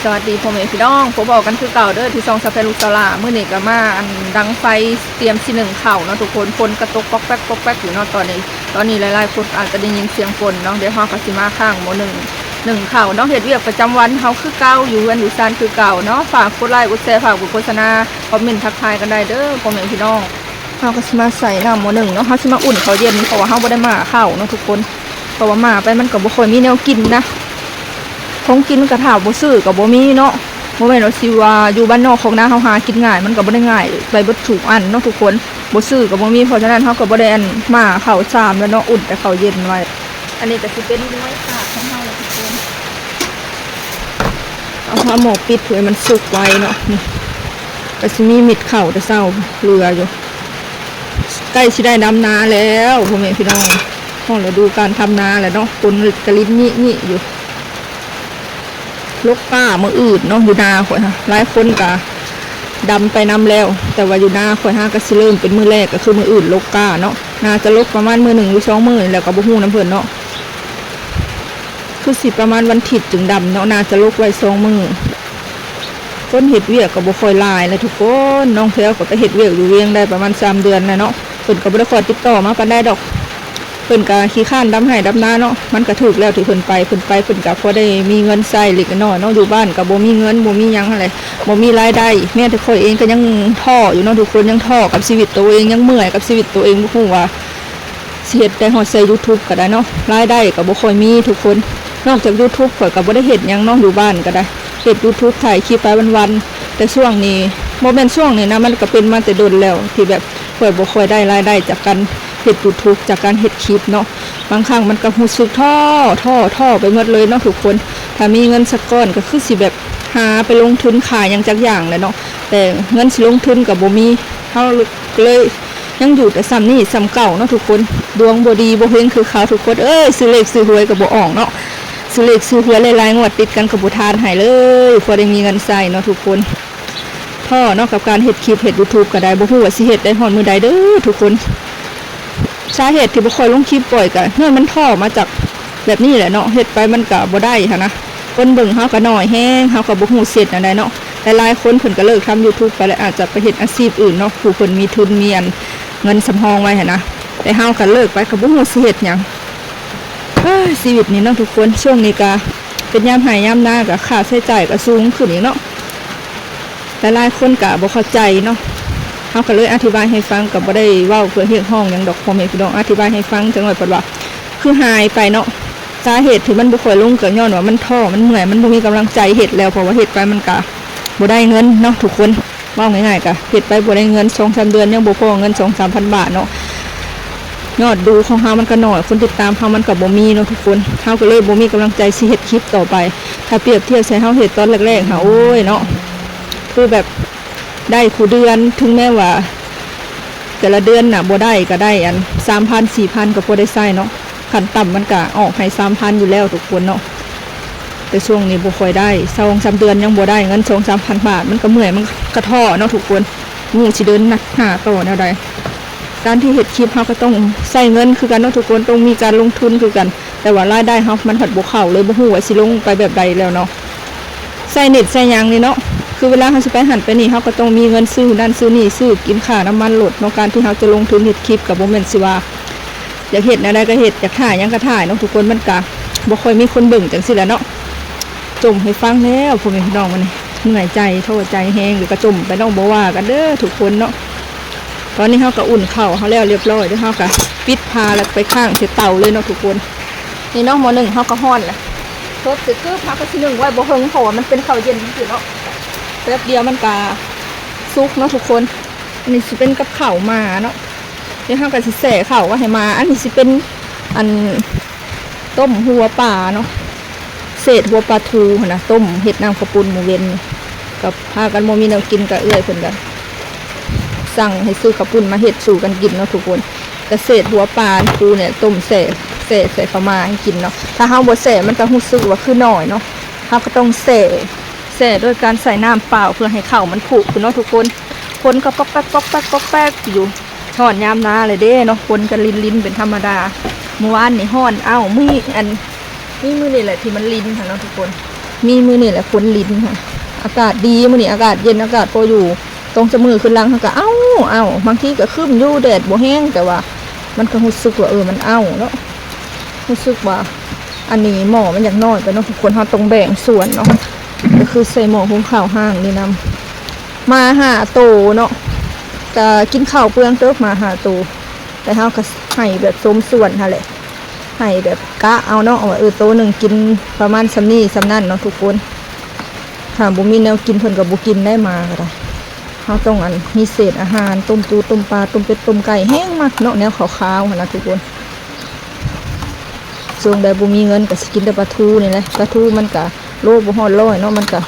ສະຫວັດດີພໍ່ແມ່ພີ່ນ້ອງ ພົບພໍ້ກັນຄືເກົ່າເດີ ທີ່ຊ່ອງສາວແພນລູກສາວຫຼ້າ. ມື້ນີ້ກໍມາອັນດັງໄຟ ຕຽມຊິໜຶ້ງເຂົ້າເນາະທຸກຄົນ. ຝົນກໍຕົກປອກແປກປອກແປກຢູ່ເນາະຕອນນີ້. ຕອນນີ້ຫຼາຍໆຄົນອາດຈະໄດ້ຍິນສຽງຝົນເນາະ. ດຽວເຮົາກໍຊິມາຄ້າງໝໍ້ໜຶ້ງ ໜຶ້ງເຂົ້າເນາະ. ເຮັດວຽກປະຈຳວັນເຮົາຄືເກົ່າ ຢູ່ເຮືອນຢູ່ຊານຄືເກົ່າເນາະ. ຝາກກົດໄລກົດແຊ ຝາກເບິ່ງໂຄສະນາ ຄອມເມັນທັກທາຍກັນໄດ້ເດີພໍ່ແມ່ພີ່ນ້ອງ. ເຮົາກໍຊິມາໃສ່ນ້ຳໝໍ້ໜຶ້ງເນາະ. ເຮົາຊິມາອຸ່ນເຂົ້າເຢັນ ເພາະວ່າເຮົາບໍ່ໄດ້ໝ້າເຂົ້າເນາະທຸກຄົນ. ເພາະວ່າໝ້າໄປມັນກໍບໍ່ຄ່ອຍມີແນວກິນນະ. ຂອງກິນກໍຖ້າບໍ່ຊື້ກໍບໍ່ມີເນາະ. ບໍ່ແມ່ນວ່າຊິວ່າຢູ່ບ້ານນອກຄອກນາເຮົາຫາກິນງ່າຍ ມັນກໍບໍ່ໄດ້ງ່າຍໄປເບິດທຸກອັນເນາະທຸກຄົນ. ບໍ່ຊື້ກໍບໍ່ມີ ເພາະສະນັ້ນເຮົາກໍບໍ່ໄດ້ອັນໝ້າເຂົ້າຊາມແລ້ວເນາະ ອຸ່ນແຕ່ເຂົ້າເຢັນໄວ້. ອັນນີ້ກໍຊິເປັນໜ່ວຍຜັກຂອງເຮົາແຫຼະທຸກຄົນ. ເອົາຝາໝໍ້ປິດເພື່ອໃຫ້ມັນສຸກໄວເນາະ. ນີ້ ກໍຊິມີເມັດເຂົ້າແຕ່ເຊົ້າເຫຼືອຢູ່. ໃກ້ຊິໄດ້ດຳນາແລ້ວພໍ່ແມ່ພີ່ນ້ອງ ຮອດລະດູການທຳນາແລ້ວເນາະ. ຝົນກໍລິນຍິໆຢູ່. ລົກກ້າມື້ອື່ນເນາະ ຢູ່ນາຂ້ອຍຫັ້ນ. ຫຼາຍຄົນກໍດຳໄປນຳແລ້ວ ແຕ່ວ່າຢູ່ນາຂ້ອຍຫາກໍຊິເລີ່ມເປັນມື້ແລກ ກໍຄືມື້ອື່ນລົກກ້າເນາະ. ໜ້າຈະລົກປະມານມື້ໜຶ່ງຫຼືສອງມື້ນີ້ແຫຼະ ກໍບໍ່ຮູ້ນຳເພິ່ນເນາະ. ຄືຊິປະມານວັນທິດຈຶ່ງດຳເນາະ ໜ້າຈະລົກໄວ້ສອງມື້. ຄົນເຮັດວຽກກໍບໍ່ຄ່ອຍຫຼາຍແຫຼະທຸກຄົນ. ນ້ອງແພວກໍໄປເຮັດວຽກຢູ່ວຽງໄດ້ປະມານສາມເດືອນແລ້ວເນາະ. ເພິ່ນກໍບໍ່ໄດ້ຄ່ອຍຕິດຕໍ່ມາປານໃດດອກ. ເພິ່ນກໍຂີ້ຄ້ານດຳໄຮ່ດຳນາເນາະ. ມັນກໍຖືກແລ້ວທີ່ເພິ່ນໄປ. ເພິ່ນໄປເພິ່ນກໍພໍໄດ້ມີເງິນໃຊ້ເລັກນ້ອຍເນາະ. ຢູ່ບ້ານກໍບໍ່ມີເງິນ ບໍ່ມີຫຍັງຫັ້ນແຫຼະ ບໍ່ມີລາຍໄດ້. ແມ້ແຕ່ຂ້ອຍເອງກໍຍັງທໍ້ຢູ່ເນາະທຸກຄົນ. ຍັງທໍ້ກັບຊີວິດໂຕເອງ ຍັງເມື່ອຍກັບຊີວິດໂຕເອງ. ບໍ່ຮູ້ວ່າ ຊິເຮັດໄດ້ຮອດໃສ່ຢູທູບກໍໄດ້ເນາະ. ລາຍໄດ້ກໍບໍ່ຄ່ອຍມີທຸກຄົນ. ນອກຈາກຢູທູບຂ້ອຍກໍບໍ່ໄດ້ເຮັດຫຍັງເນາະ ຢູ່ບ້ານກໍໄດ້ ເຮັດຢູທູບ ຖ່າຍຄລິບໄປວັນໆ. ແຕ່ຊ່ວງນີ້ ບໍ່ແມ່ນຊ່ວງນີ້ນະ ມັນກໍເປັນມາແຕ່ດົນແລ້ວ ທີ່ແບບຂ້ອຍບໍ່ຄ່ອຍໄດ້ລາຍໄດ້ຈາກການເຮັດຢູທູບ ຈາກການເຮັດຄລິບເນາະ. ບາງຄັ້ງມັນກໍຮູ້ສຶກທໍ້ ທໍ້ ທໍ້ໄປໝົດເລີຍເນາະທຸກຄົນ. ຖ້າມີເງິນສັກກ້ອນກໍຄືຊິແບບຫາໄປລົງທຶນຂາຍຫຍັງຈັກຢ່າງແຫຼະເນາະ. ແຕ່ເງິນຊິລົງທຶນກໍບໍ່ມີ ເຮົາ ເລີຍຍັງຢູ່ແຕ່ສ່ຳນີ້ສ່ຳເກົ່າເນາະທຸກຄົນ. ດວງບໍ່ດີບໍ່ເຮັງຄືເຂົາທຸກຄົນເອີຍ. ຊື້ເລກຊື້ຫວຍກໍບໍ່ອອກເນາະ. ຊື້ເລກຊື້ຫວຍຫຼາຍໆງວດຕິດກັນກໍບໍ່ທານໃຫ້ເລີຍ ພໍໄດ້ມີເງິນໃຊ້ເນາະທຸກຄົນ. ທໍ້ເນາະ ກັບການເຮັດຄລິບເຮັດຢູທູບກໍໄດ້ ບໍ່ຮູ້ວ່າຊິເຮັດໄດ້ຮອດມື້ໃດເດີທຸກຄົນ. ສາເຫດທີ່ບໍ່ຄ່ອຍລົງຄລິບບ່ອຍກໍຍ້ອນມັນທໍ້ມາຈາກແບບນີ້ແຫຼະເນາະ. ເຮັດໄປມັນກໍບໍ່ໄດ້ຫັ້ນນະ. ຄົນເບິ່ງເຮົາກໍໜ້ອຍແຮງ ເຮົາກໍບໍ່ຮູ້ຊິເຮັດແນວໃດເນາະ. ຫຼາຍໆຄົນເພິ່ນກໍເລີກທຳຢູທູບໄປແລ້ວ ອາດຈະໄປເຮັດອາຊີບອື່ນເນາະ ຜູ້ເພິ່ນມີທຶນມີອັນເງິນສຳຮອງໄວ້ຫັ້ນນະ. ແຕ່ເຮົາກໍເລີກໄປກໍບໍ່ຮູ້ຊິເຮັດຫຍັງ. ເອີຍ ຊີວິດນີ້ເນາະທຸກຄົນ. ຊ່ວງນີ້ກໍເປັນຍາມໄຮ່ຍາມນາ ກໍຄ່າໃຊ້ຈ່າຍກໍສູງຂຶ້ນອີກເນາະ. ຫຼາຍໆຄົນກໍບໍ່ເຂົ້າໃຈເນາະ. ເຮົາກໍເລີຍອະທິບາຍໃຫ້ຟັງ ກໍບໍ່ໄດ້ເວົ້າເພື່ອຮຽກຮ້ອງຫຍັງດອກພໍ່ແມ່ພີ່ນ້ອງ. ອະທິບາຍໃຫ້ຟັງຈັກໜ້ອຍ ເພິ່ນວ່າຄືຫາຍໄປເນາະ. ສາເຫດທີ່ມັນບໍ່ຄ່ອຍລົງກໍຍ້ອນວ່າມັນທໍ້ ມັນເມື່ອຍ ມັນບໍ່ມີກຳລັງໃຈເຮັດແລ້ວ ເພາະວ່າເຮັດໄປມັນກະບໍ່ໄດ້ເງິນເນາະທຸກຄົນ. ເວົ້າງ່າຍໆ ກະເຮັດໄປບໍ່ໄດ້ເງິນ ສອງສາມເດືອນຍັງບໍ່ພໍເງິນສອງສາມພັນບາດເນາະ. ຍອດດູຂອງເຮົາມັນກະໜ້ອຍ ຄົນຕິດຕາມເຮົາມັນກະບໍ່ມີເນາະທຸກຄົນ. ເຮົາກະເລີຍບໍ່ມີກຳລັງໃຈຊິເຮັດຄລິບຕໍ່ໄປ. ຖ້າປຽບທຽບໃສ່ເຮົາເຮັດຕອນແລກໆ ຫາ ໂອ້ຍເນາະ ຄືແບບໄດ້ຄູ່ເດືອນ ເຖິງແມ້ວ່າແຕ່ລະເດືອນນະບໍ່ໄດ້ກະໄດ້ອັນສາມພັນ ສີ່ພັນ ກະພໍໄດ້ໃຊ້ເນາະ. ຂັ້ນຕ່ຳມັນກະອອກໃຫ້ສາມພັນຢູ່ແລ້ວທຸກຄົນເນາະ. ແຕ່ຊ່ວງນີ້ບໍ່ຄ່ອຍໄດ້ ສອງສາມເດືອນຍັງບໍ່ໄດ້ເງິນສອງສາມພັນບາດ ມັນກະເມື່ອຍ ມັນກະທໍ້ເນາະທຸກຄົນ. ບໍ່ຮູ້ຊິເດີນໜ້າຕໍ່ແນວໃດ. ການທີ່ເຮັດຄລິບເຮົາກະຕ້ອງໃຊ້ເງິນຄືກັນເນາະທຸກຄົນ ຕ້ອງມີການລົງທຶນຄືກັນ. ແຕ່ວ່າລາຍໄດ້ເຮົາມັນພັດບໍ່ເຂົ້າເລີຍ ບໍ່ຮູ້ວ່າຊິລົງໄປແບບໃດແລ້ວເນາະ. ໃຊ້ເນັດໃຊ້ຫຍັງນີ້ເນາະ ຄືເວລາເຮົາຊິໄປຫັ້ນໄປນີ້ ເຮົາກະຕ້ອງມີເງິນຊື້ນັ້ນຊື້ນີ້ ຊື້ກິນຄ່ານ້ຳມັນລົດເນາະ. ການທີ່ເຮົາຈະລົງທຶນເຮັດຄລິບກະບໍ່ແມ່ນຊິວ່າ ຢາກເຮັດແນວໃດກະເຮັດ ຢາກຖ່າຍຫຍັງກະຖ່າຍເນາະທຸກຄົນ. ມັນກະບໍ່ຄ່ອຍມີຄົນເບິ່ງຈັ່ງຊີ້ແຫຼະເນາະ. ຈົ່ມໃຫ້ຟັງແລ້ວພໍ່ແມ່ພີ່ນ້ອງ ມື້ນີ້ເມື່ອຍໃຈ ທໍ້ໃຈແຮງ ແລ້ວກະຈົ່ມໄປເນາະ ບໍ່ວ່າກັນເດີທຸກຄົນເນາະ. ຕອນນີ້ເຮົາກະອຸ່ນເຂົ້າເຮົາແລ້ວລຽບຮ້ອຍ ດຽວເຮົາກະປິດຝາ ແລ້ວໄປຄ້າງໃສ່ເຕົາເລີຍເນາະທຸກຄົນ. ນີ້ເນາະ ໝໍ້ໜຶ້ງເຮົາກະຮ້ອນແຫຼະ ເພິບຊິຄືບ ເຮົາກະຊິໜຶ້ງໄວ້ບໍ່ເຫິງ ເພາະວ່າມັນເປັນເຂົ້າເຢັນຈັ່ງຊີ້ເນາະ. ແປັບດຽວມັນກະສຸກເນາະທຸກຄົນ. ອັນນີ້ຊິເປັນກັບເຂົ້າໝາເນາະ. ດຽວເຮົາກະຊິແຊ່ເຂົ້າໄວ້ໃຫ້ໝາ. ອັນນີ້ຊິເປັນອັນຕົ້ມຫົວປາເນາະ ເສດຫົວປາທູຫັ້ນນະ ຕົ້ມເຮັດນ້ຳເຂົ້າປຸ້ນມື້ເວັນນີ້ ກະພາກັນບໍ່ມີແນວກິນ ກະເອື້ອຍເພິ່ນກະສັ່ງໃຫ້ຊື້ເຂົ້າປຸ້ນມາເຮັດສູ່ກັນກິນເນາະທຸກຄົນ. ກະເສດຫົວປາທູນີ້ແຫຼະ ຕົ້ມແຊ່ ແຊ່ໃສ່ເຂົ້າໝາໃຫ້ກິນເນາະ. ຖ້າເຮົາບໍ່ແຊ່ມັນກະຮູ້ສຶກວ່າຄືໜ້ອຍເນາະ. ເຮົາກະຕ້ອງແຊ່ ແຊ່ໂດຍການໃສ່ນ້ຳເປົ່າ ເພື່ອໃຫ້ເຂົ້າມັນຜຸຂຶ້ນເນາະທຸກຄົນ. ຝົນກະປອກແປກ ປອກແປກ ປອກແປກຢູ່ ຮອດຍາມນາແລ້ວເດ້ເນາະ ຝົນກະລິນໆເປັນທຳມະດາ. ມື້ວານນີ້ຮ້ອນ ເອົ້າ ມີອັນ ມີມື້ນີ້ແຫຼະທີ່ມັນລິນຫັ້ນເນາະທຸກຄົນ. ມີມື້ນີ້ແຫຼະຝົນລິນຫັ້ນ ອາກາດດີ ມື້ນີ້ອາກາດເຢັນ ອາກາດພໍຢູ່. ສອງສາມມື້ຂຶ້ນຫຼັງຫັ້ນກະເອົ້າ ເອົ້າ ບາງທີກະຄຶ້ມຢູ່ ແດດບໍ່ແຮງ ແຕ່ວ່າມັນກະຮູ້ສຶກວ່າ ເອີ ມັນເອົ້າເນາະ ຮູ້ສຶກວ່າ ອັນນີ້ໝໍ້ມັນຢາກນ້ອຍໄປເນາະທຸກຄົນ. ເຮົາຕ້ອງແບ່ງສ່ວນເນາະ ກະຄືໃສ່ໝໍ້ຫຸງເຂົ້າຫ້າງນີ້ນຳ. ໝາຫ້າໂຕເນາະ ກະກິນເຂົ້າເປືອງເຕີບ ໝາຫ້າໂຕ ແຕ່ເຮົາກະໃຫ້ແບບສົມສ່ວນຫັ້ນແຫຼະ ໃຫ້ແບບກະເອົາເນາະ ວ່າ ເອີ ໂຕໜຶ່ງກິນປະມານສ່ຳນີ້ສ່ຳນັ້ນເນາະທຸກຄົນ. ຖ້າບໍ່ມີແນວກິນເພິ່ນກະບໍ່ກິນໄດ໋ ໝາກະໄດ້. ເຮົາຕ້ອງ ອັນ ມີເສດອາຫານ ຕົ້ມປູ ຕົ້ມປາ ຕົ້ມເປັດ ຕົ້ມໄກ່ ແຮງມັກເນາະ ແນວຄາວໆຫັ້ນນະທຸກຄົນ. ຊ່ວງໃດບໍ່ມີເງິນກະຊິກິນແຕ່ປາທູນີ້ແຫຼະ ປາທູມັນກະໂລບໍ່ຮອດຮ້ອຍເນາະ ມັນກະ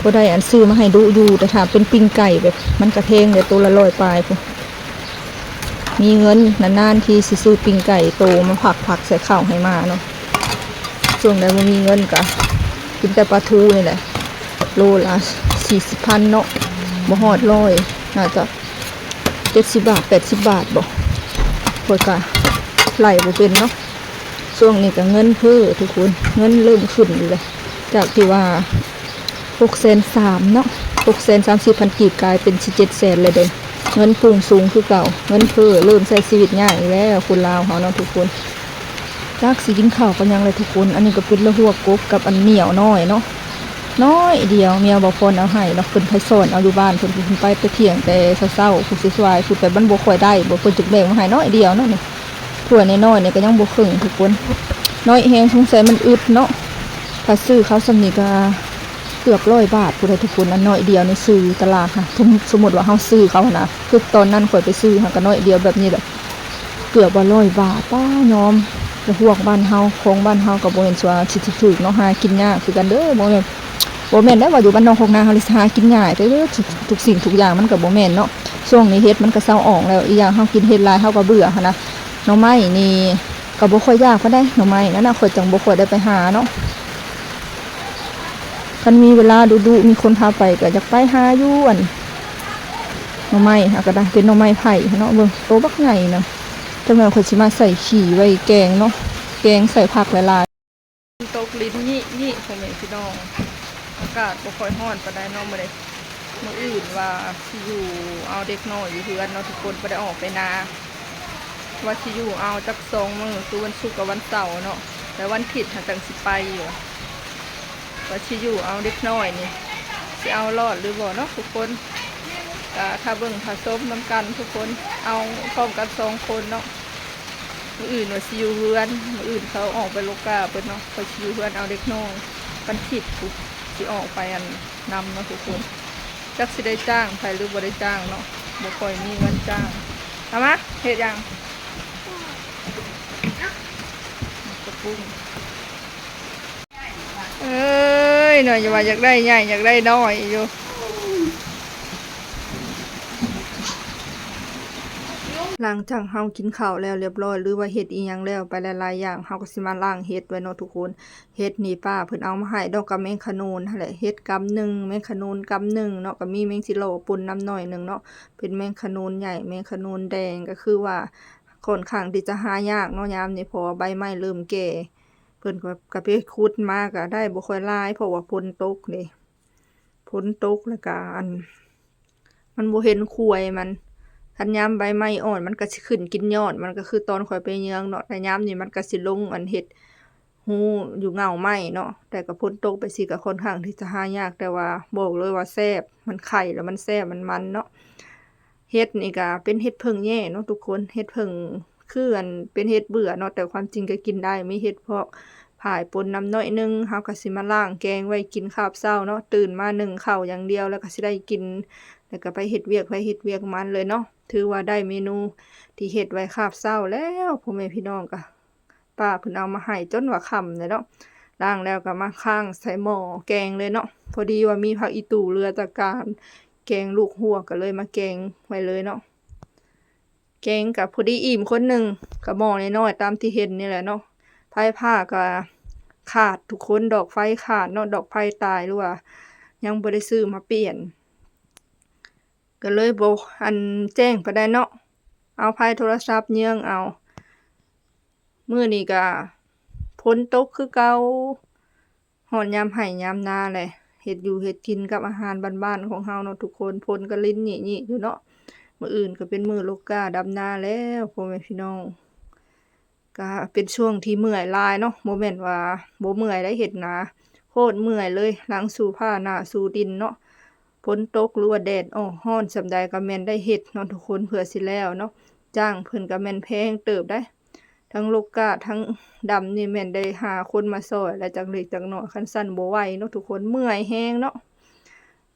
ບໍ່ໄດ້ ອັນ ຊື້ມາໃຫ້ດຸຢູ່. ແຕ່ຖ້າເປັນປີ້ງໄກ່ແບບ ມັນກະແພງເດ້ ໂຕລະຮ້ອຍປາຍພຸ້ນ. ມີເງິນນານໆທີຊິຊື້ປີ້ງໄກ່ໂຕມາຜັກໆໃສ່ເຂົ້າໃຫ້ໝາເນາະ. ຊ່ວງໃດບໍ່ມີເງິນກະກິນແຕ່ປາທູນີ້ແຫຼະ ໂລລະສີ່ສິບພັນເນາະ ບໍ່ຮອດຮ້ອຍ ໜ້າຈະເຈັດສິບບາດ ແປດສິບບາດບໍ ຂ້ອຍກະໄລ່ບໍ່ເປັນເນາະ. ຊ່ວງນີ້ກະເງິນເຟີ້ທຸກຄົນ ເງິນເລີ່ມຂຶ້ນຢູ່ເລີຍ ຈາກທີ່ວ່າຫົກແສນສາມເນາະ ຫົກແສນສາມສິບພັນກີບ ກາຍເປັນສິບເຈັດແສນແລ້ວເດ້. ເງິນພຸ່ງສູງຄືເກົ່າ ເງິນເຟີ້ ເລີ່ມໃຊ້ຊີວິດຍາກອີກແລ້ວ ຄົນລາວເຮົາເນາະທຸກຄົນ. ຈັກຊິກິນເຂົ້າກັບຫຍັງແຫຼະທຸກຄົນ. ອັນນີ້ກະເປັນລະຫວກກົບກັບອັນໜຽວນ້ອຍເນາະ ໜ້ອຍດຽວ ເມຍບ່າວພອນເອົາໃຫ້ເນາະ ເພິ່ນໄປສອນເອົາຢູ່ບ້ານເພິ່ນ ເພິ່ນໄປແຕ່ທ່ຽງແຕ່ເຊົ້າໆ ຜູ້ສວາຍໆ ຜູ້ແຕ່ມັນບໍ່ຄ່ອຍໄດ້ ບໍ່ ເພິ່ນຈຶ່ງແບ່ງມາໃຫ້ໜ້ອຍດຽວເນາະ. ນີ້ຖ້ວຍນ້ອຍໆນີ້ກະຍັງບໍ່ເຄິ່ງທຸກຄົນ ໜ້ອຍແຮງ ສົງໄສມັນອຶດເນາະ. ຖ້າຊື້ເຂົ້າສ່ຳນີ້ກະເກືອບຮ້ອຍບາດພຸ້ນແຫຼະທຸກຄົນ ອັນໜ້ອຍດຽວນີ້ຊື້ຕະຫຼາດຫັ້ນ ສົມ ສົມມຸດວ່າເຮົາຊື້ເຂົ້າຫັ້ນນະ ຄືຕອນນັ້ນຂ້ອຍໄປຊື້ຫັ້ນກະໜ້ອຍດຽວແບບນີ້ແຫຼະ ເກືອບວ່າຮ້ອຍບາດ ປ້າຍອມ. ລະພວກບ້ານເຮົາ ຂອງບ້ານເຮົາກະບໍ່ແມ່ນວ່າຊິຖືກເນາະ ຫາກິນຍາກຄືກັນເດີ ບໍ່ແມ່ນ ບໍ່ແມ່ນໄດ້ວ່າຢູ່ບ້ານນອກຄອກນາເຮົາຊິຫາກິນງ່າຍເດີ ທຸກ ທຸກສິ່ງທຸກຢ່າງມັນກະບໍ່ແມ່ນເນາະ. ຊ່ວງນີ້ເຫັດມັນກະເຊົາອອກແລ້ວ ອີກຢ່າງເຮົາກິນເຫັດຫຼາຍເຮົາກະເບື່ອຫັ້ນນະ. ໜໍ່ໄມ້ນີ້ກະບໍ່ຄ່ອຍຢາກປານໃດ ໜໍ່ໄມ້ນັ້ນນະ ຂ້ອຍຈັ່ງບໍ່ຄ່ອຍໄດ້ໄປຫາເນາະ. ຄັນມີເວລາດຸໆ ມີຄົນພາໄປກະຢາກໄປຫາຢູ່ ອັນ ໜໍ່ໄມ້ຫາກະໄດ້ ເປັນໜໍ່ໄມ້ໄຜ່ເນາະ. ເບິ່ງໂຕບັກໃຫຍ່ນະ ຈັກໜ່ອຍຂ້ອຍຊິມາໃສ່ຂີ້ໄວ້ແກງເນາະ ແກງໃສ່ຜັກຫຼາຍໆ. ຕົກລິນຍິໆ ພໍ່ແມ່ພີ່ນ້ອງ ອາກາດບໍ່ຄ່ອຍຮ້ອນປານໃດເນາະມື້ນີ້. ມື້ອື່ນວ່າຊິຢູ່ເອົາເດັກນ້ອຍຢູ່ເຮືອນເນາະທຸກຄົນ ບໍ່ໄດ້ອອກໄປນາ ວ່າຊິຢູ່ເອົາຈັກສອງມື້ ຄືວັນສຸກກັບວັນເສົາເນາະ ແລ້ວວັນທິດຫັ້ນຈັ່ງຊິໄປຢູ່. ວ່າຊິຢູ່ເອົາເດັກນ້ອຍນີ້ ຊິເອົາລອດຫຼືບໍ່ເນາະທຸກຄົນ ກະຖ້າເບິ່ງຖ້າຊົມນຳກັນທຸກຄົນ ເອົາພ້ອມກັນສອງຄົນເນາະ. ມື້ອື່ນວ່າຊິຢູ່ເຮືອນ ມື້ອື່ນເຂົາອອກໄປໂລກາເບິດເນາະ ຂ້ອຍຊິຢູ່ເຮືອນເອົາເດັກນ້ອຍ ວັນທິດພຸ້ນຊິອອກໄປ ອັນ ນຳເນາະທຸກຄົນ. ຈັກຊິໄດ້ຈ້າງໃຜຫຼືບໍ່ໄດ້ຈ້າງເນາະ ບໍ່ຄ່ອຍມີເງິນຈ້າງ. ເອົາມາເຮັດຫຍັງ? ໝາກກະປຸ້ງ. ເອີຍ ນ້ອຍ ຢ່າວ່າຢາກໄດ້ໃຫຍ່ ຢາກໄດ້ນ້ອຍຢູ່. ຫຼັງຈາກເຮົາກິນເຂົ້າແລ້ວລຽບຮ້ອຍ ຫຼືວ່າເຮັດອີ່ຫຍັງແລ້ວໄປຫຼາຍໆຢ່າງ ເຮົາກະຊິມາລ້າງເຫັດໄວ້ເນາະທຸກຄົນ. ເຫັດນີ້ປ້າເພິ່ນເອົາມາໃຫ້ ດອກກະແມງຂະໂໜນຫັ້ນແຫຼະ ເຫັດກຳໜຶ່ງ ແມງຂະໂໜນກຳໜຶ່ງເນາະ ກະມີແມງຈິໂລ່ປົນນຳໜ້ອຍໜຶ່ງເນາະ. ເປັນແມງຂະໂໜນໃຫຍ່ ແມງຂະໂໜນແດງ ກະຄືວ່າ ຂ້ອນຂ້າງທີ່ຈະຫາຍາກເນາະຍາມນີ້ ເພາະວ່າໃບໄມ້ເລີ່ມແກ່. ເພິ່ນກະ ກະໄປຂຸດມາກະໄດ້ບໍ່ຄ່ອຍຫຼາຍ ເພາະວ່າຝົນຕົກເດ້ ຝົນຕົກແລ້ວກະ ອັນ ມັນບໍ່ເຫັນຂວຍມັນ. ຄັນຍາມໃບໄມ້ອ່ອນມັນກະຊິຂຶ້ນກິນຍອດ ມັນກະຄືຕອນຂ້ອຍໄປເຍືອງເນາະ ແຕ່ຍາມນີ້ມັນກະຊິລົງ ອັນ ເຮັດຮູຢູ່ເຫງົ້າໄມ້ເນາະ. ແຕ່ກະຝົນຕົກໄປຊີ້ກະຂ້ອນຂ້າງທີ່ຈະຫາຍາກ ແຕ່ວ່າບອກເລີຍວ່າແຊບ ມັນໄຂ່ແລ້ວມັນແຊບ ມັນມັນເນາະ. ເຫັດນີ້ກະເປັນເຫັດເຜິ້ງແຍງເນາະທຸກຄົນ ເຫັດເຜິ້ງ ຄື ອັນ ເປັນເຫັດເບື່ອເນາະ ແຕ່ຄວາມຈິງກະກິນໄດ້ ມີເຫັດເຜາະ ຝ້າຍປົນນຳໜ້ອຍໜຶ່ງ. ເຮົາກະຊິມາລ້າງແກງໄວ້ກິນຄາບເຊົ້າເນາະ ຕື່ນມາໜຶ້ງເຂົ້າຢ່າງດຽວ ແລ້ວກະຊິໄດ້ກິນ ແລ້ວກະໄປເຮັດວຽກໃຜເຮັດວຽກມັນເລີຍເນາະ. ຖືວ່າໄດ້ເມນູທີ່ເຮັດໄວ້ຄາບເຊົ້າແລ້ວ ພໍ່ແມ່ພີ່ນ້ອງ ກະ ປ້າເພິ່ນເອົາມາໃຫ້ຈົນວ່າຄ່ຳແລ້ວເນາະ. ລ້າງແລ້ວກະມາຄ້າງໃສ່ໝໍ້ແກງເລີຍເນາະ. ພໍດີວ່າມີຜັກອີ່ຕູ່ເຫຼືອຈາກການແກງລູກຫົວ ກະເລີຍມາແກງໄວ້ເລີຍເນາະ. ແກງກະພໍດີອີ່ມຄົນໜຶ່ງ ກະໝໍ້ນ້ອຍໆ ຕາມທີ່ເຫັນນີ້ແຫຼະເນາະ. ໄຟຟ້າກະຂາດທຸກຄົນ ດອກໄຟຂາດເນາະ ດອກໄຟຕາຍ ຫຼືວ່າຍັງບໍ່ໄດ້ຊື້ມາປ່ຽນ ກະເລີຍບໍ່ ອັນ ແຈ້ງປານໃດເນາະ ເອົາໄຟໂທລະສັບເຍືອງເອົາ. ມື້ນີ້ກະຝົນຕົກຄືເກົ່າ. ຮອດຍາມໄຮ່ຍາມນາແຫຼະ ເຮັດຢູ່ເຮັດກິນກັບອາຫານບ້ານໆຂອງເຮົາເນາະທຸກຄົນ. ຝົນກໍລິນຫຍິໆຢູ່ເນາະ. ມື້ອື່ນກໍເປັນມື້ລົກກ້າດຳນາແລ້ວ ພໍ່ແມ່ພີ່ນ້ອງ. ກະເປັນຊ່ວງທີ່ເມື່ອຍຫຼາຍເນາະ, ບໍ່ແມ່ນວ່າບໍ່ເມື່ອຍໄດ໋ ເຮັດນາໂຄດເມື່ອຍເລີຍ, ຫຼັງສູ້ຟ້າໜ້າສູ້ດິນເນາະ. ຝົນຕົກ ຫຼືວ່າແດດອອກ ຮ້ອນສ່ຳໃດກໍແມ່ນໄດ້ເຮັດເນາະທຸກຄົນ ເພື່ອຊິແລ້ວເນາະ. ຈ້າງເພິ່ນກໍແມ່ນແພງເຕີບໄດ໋. ທັງລົກກ້າ ທັງດຳນີ້ແມ່ນໄດ້ຫາຄົນມາຊ່ອຍ ແລະ ຈັກເລັກຈັກນ້ອຍ, ຄັນຊັ້ນບໍ່ໄຫວເນາະທຸກຄົນ, ເມື່ອຍແຮງເນາະ.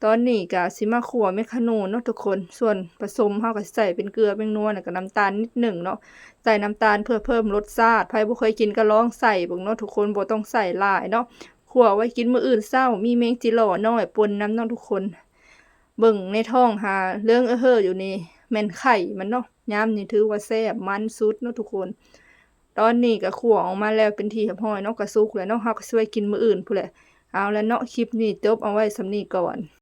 ຕອນນີ້ກະຊິມາຂົ້ວແມກຂະໜູນເນາະທຸກຄົນ. ສ່ວນປະສົມເຮົາກະຊິໃສ່ເປັນເກືອແປ້ງນົວ ແລ້ວກະນ້ຳຕານນິດໜຶ່ງເນາະ. ໃສ່ນ້ຳຕານເພື່ອເພີ່ມລົດຊາດ. ໃຜບໍ່ເຄີຍກິນກະລອງໃສ່ເບິ່ງເນາະທຸກຄົນ, ບໍ່ຕ້ອງໃສ່ຫຼາຍເນາະ. ຂົ້ວໄວ້ກິນມື້ອື່ນເຊົ້າ, ມີແມງຈິຫຼໍ້ນ້ອຍປົນນຳເນາະທຸກຄົນ. ເບິ່ງໃນທ້ອງຫາເຫຼືອງເອີເຮີຢູ່ນີ້ ແມ່ນໄຂ່ມັນເນາະ. ຍາມນີ້ຖືວ່າແຊບມັນສຸດເນາະທຸກຄົນ. ຕອນນີ້ກະຂົ້ວອອກມາແລ້ວເປັນທີ່ຮຽບຮ້ອຍເນາະ, ກະສຸກແລ້ວເນາະ. ເຮົາກະຊິໄວ້ກິນມື້ອື່ນພຸ້ນແຫຼະ. ເອົາລະເນາະ, ຄລິບນີ້ຈົບເອົາໄວ້ສ່ຳນີ້ກ່ອນ.